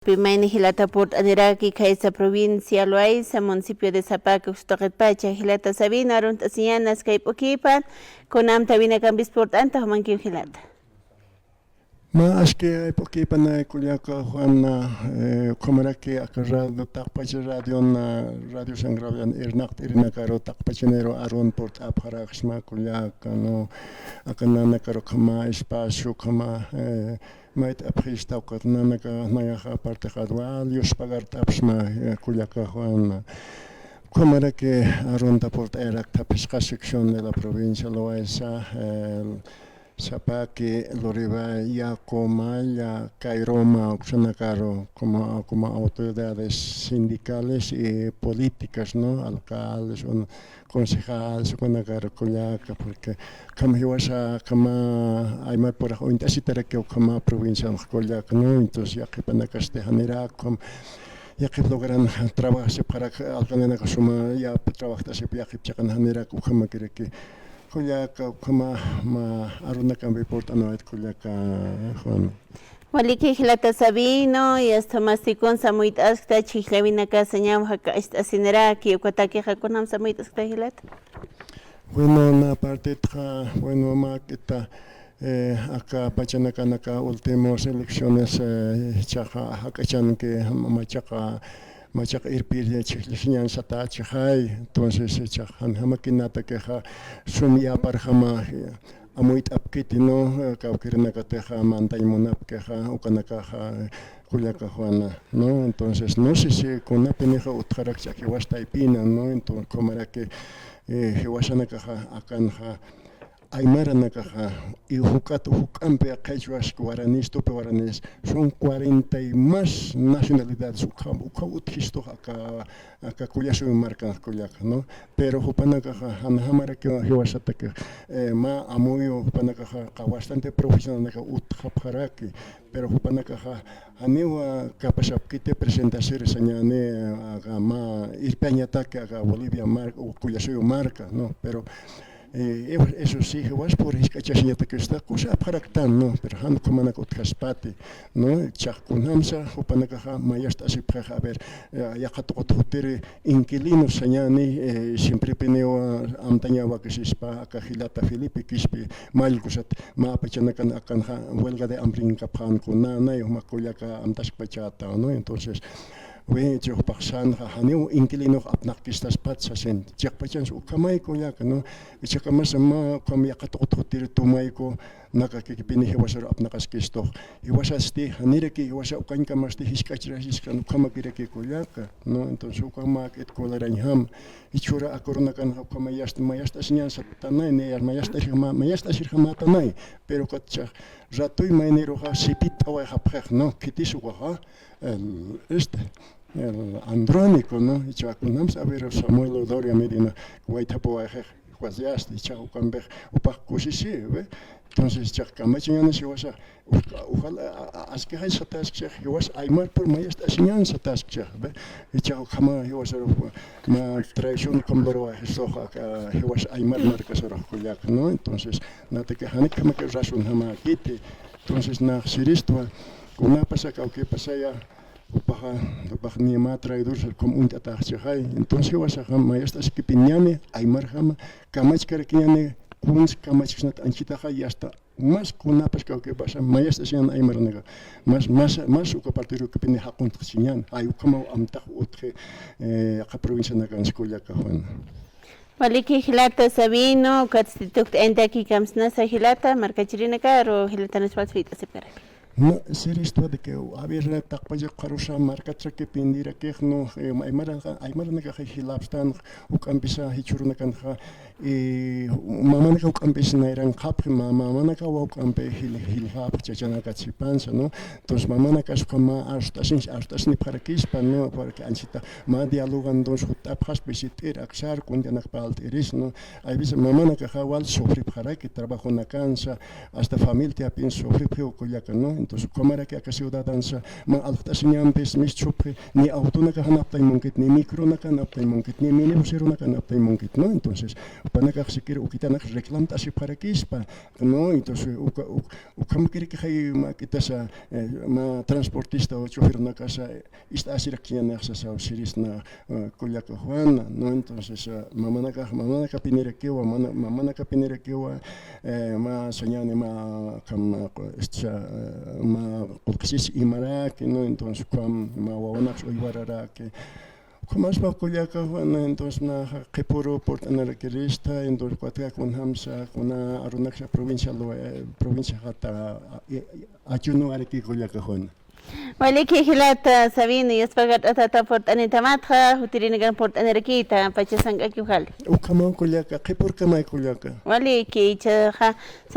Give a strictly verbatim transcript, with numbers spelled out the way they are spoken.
Pi mayni jilata purt'aniraki khaysa provincia Loayza, municipio de Sapaca, uksa tuqitpacha jilata Sabino, arunt'asiñanas kay p'ukipan, kunam tawinakampis purt'anta, jumankiw jilata. Mä aski p'ukipan kullaka Juana, eh, ukhamaraki aka radio, taqpacha radion, radio San Gabriel irnaqt'irinakaru taqpachaniru arun purt'apxaraksma kullaka, ¿no? Aka nanakaru ukhama espacio, ukhama, eh, mayt'apxista ukat nanaka nayaxa partiqa wal yuspagart'apxsma, eh, kullaka Juana. Ukhamaraki arunta purt'ayarakta phisqa sección de la provincia Loayza, eh, Sapaki, Luribay, Yacu, Malla, Cairoma, uksanakaru, como, como autoridades sindicales y políticas, ¿no? Alcaldes, un, concejales, ukanakaru kullaka, porque ukhama jiwasa, ukhama aymar purux uñt'asitarakiw ukhama provincia kullaka, ¿no? Entonces, yaqhipanakasti janirak, ukham, yaqhip logran trabajasipxarak, alcaldenaka suma, ya, trabajt'asip, yaqhip chiqan janirak, ukhamakiraki. Kullaka, ukhama, mä arunakampi purt'anwayt kullaka, Juan. Waliki jilata Sabino, y hasta masti kunsa amuyt'askta, chhijllawinakasa ñaw jak'acht'asiniraki, ukatakixa kunjamsa amuyt'askta jilata. Bueno, na partitxa, bueno, mä k'ita, eh, aka pachanakanaka últimas elecciones, eh, chaqa jak'achanki, machaqa, machaqa irpir chhijllasiñan sata chhijay, entonces, chaqa jan jamakinatakixa, sum yaparjama, eh, amuyt'apkiti, ¿no? Eh, kawkirinakatixa mantañ munapkixa, ukanakaxa, eh, kullaka Juana, ¿no? Entonces, no sé si kunapinixa utjarakchi jiwas taypina, ¿no? Entonces, ukhamaraki, eh, jiwasanakaxa, akanxa, aymaranakaxa, y juk'at, juk'ampi qhichwas, guaraníes, tupi guaraníes, son cuarenta y más nacionalidades, ukham, ukham utjistux aka, aka Kullasuyu markan kullaka, ¿no? Pero jupanakaxa, janjamaraki jiwasataki, eh, mä amuyu jupanakaxa, aka bastante profesionalnaka utjapxaraki, pero jupanakaxa, janiw kapasapkiti presentasiri sañani, aka mä irpiañataki, aka Bolivia marka, o Kullasuyu marka, ¿no? Pero, eh, eso sí, jiwaspur jisk'achasiñatakista, kusapxaraktan, ¿no? Pero jan ukhamanak utjaspati, ¿no? Chaqa kunjamsa, jupanakaxa, mayast'asipxix, a ver, eh, yaqha tuqit jutiri, inquilinos sañani, eh, siemprepiniw amtañaw wakisispa, aka jilata Felipe Quispe Mallkusat, mä pachanakan akanxa huelga de hambre kapxänku, nanay jumax kullaka amtaskpachäta, ¿no? Entonces, wi, chiqpaxsanxa, janiw inquilinox apnaqkistaspat sasin, chiqpachansa ukhamay kullaka, ¿no? Jichhakamasa mä ukham yaqha tuqit jutiri tumayku, naka kikipini jiwasaru apnaqaskistux. Jiwasasti, janiraki jiwasa ukañkamasti jisk'achirasiskan ukhamakiraki kullaka, ¿no? Entonces, ukamakit kularañjam. Jichhüra aka urunakanxa ukhama yast-, mayast'asiñan satanay, ni mayast'asirjama-, mayast'asirjamatanay. Pero ukat chaqa ratuy mayniruxa sipit t'awayxapxix, ¿no? Khitis ukaxa, el, este, el Andrónico, ¿no? Jichha kunjamsa, a ver, Samuel Doria Medina, waythapawayxix. Jiwasasti, jichha ukampix, jupax kusisi, ¿ve? Entonces, jichhax kamachañäni jiwasa, uka-, ujala, a-, a-, askixay sataskchix, jiwas aymarpur mayast'asiñan sataskchix, ¿ve? Jichha ukhama jiwasarux, mä traición ukham lurawayxistuxa, aka jiwas aymar markasarux kullaka, ¿no? Entonces, nataki janikjamakir razonjamäkiti. Entonces, nax siristwa, kunapasa kawkipasaya, jupaxa, jupax ni mä traidor sar ukham uñt'ataxchixay. Entonces, jiwasaxa mayast'asikipiñäni, aymarjama, kamachkarakiñäni, kuns kamachksnat anchitaxa, y hasta más kunapas kawkipasa, mayast'asiñäni aymaranaka. Más, más, más uka partirukipini jaquntxchiñäni. Ay, ukhamaw amtax utji, eh, yaqha provincianakansa kullaka Juana. Waliki jilata Sabino, ukatsti tukt'añataki kamsnasa jilata, markachirinakaru, jilatanaspas wayt'asipkaraki. No, siristwa de que, a ver, taqpacha qharusa markatrakipinirakix, no, eh, aymara-, aymaranakax jilapstan, juk'ampisa jichhürunakanxa, eh, mamanaka juk'ampis nayranxapxi, ma-, mamanaka juk'ampi jil-, jilxapxi chachanakasipansa, ¿no? Entonces, mamanakas ukhama arst'asin, arst'asinipxarakispa, ¿no? Porque anchita mä dialogan, entonces, jutt'apxaspa, visit'ir, aksar, kuntianak palt'iris, ¿no? Hay veces mamanakaxa wal sufripxaraki trabajonakansa, hasta familiapin sufripxiw kullaka, ¿no? Entonces, ukhamaraki aka ciudadansa, mä alxt'asiñampis, mischhupxi, ni autonaka jan aptañ munkit, ni micronaka jan aptañ munkit, ni minibuseronaka jan aptañ munkit, ¿no? Entonces, jupanakax siquiera ukitanak reclamt'asipxarakispa, ¿no? Entonces, uka, uk-, ukhamakiraki jay mä k'itasa, eh, mä transportista o choferunakasa, ist'asirakchiñanix sasaw sirisna, eh, kullaka Juana, ¿no? Entonces, eh, mamanakax, mamanakapinirakiwa, mana-, mamanakapinirakiwa, eh, mä sañäni mä kam, eh, esta, eh, mä qullqisis imaraki, ¿no? Entonces, ukham mä wawanaksa uywararaki. Ukhamaspa kullaka Juana, entonces, naxa qhipuru purt'anirakirista, entonces, ukatka kunjamsa, kuna arunaksa provincia lo, eh, provincia jata, eh, ayuno araki kullaka Juana. Waliki jilata Sabino, yuspagart'atata purt'anitamatxa, jutirinakan purt'anirakita, pachasank'aki ujali. Ukhamaw kullaka, qhipurkamay kullaka. Waliki, ichaxa,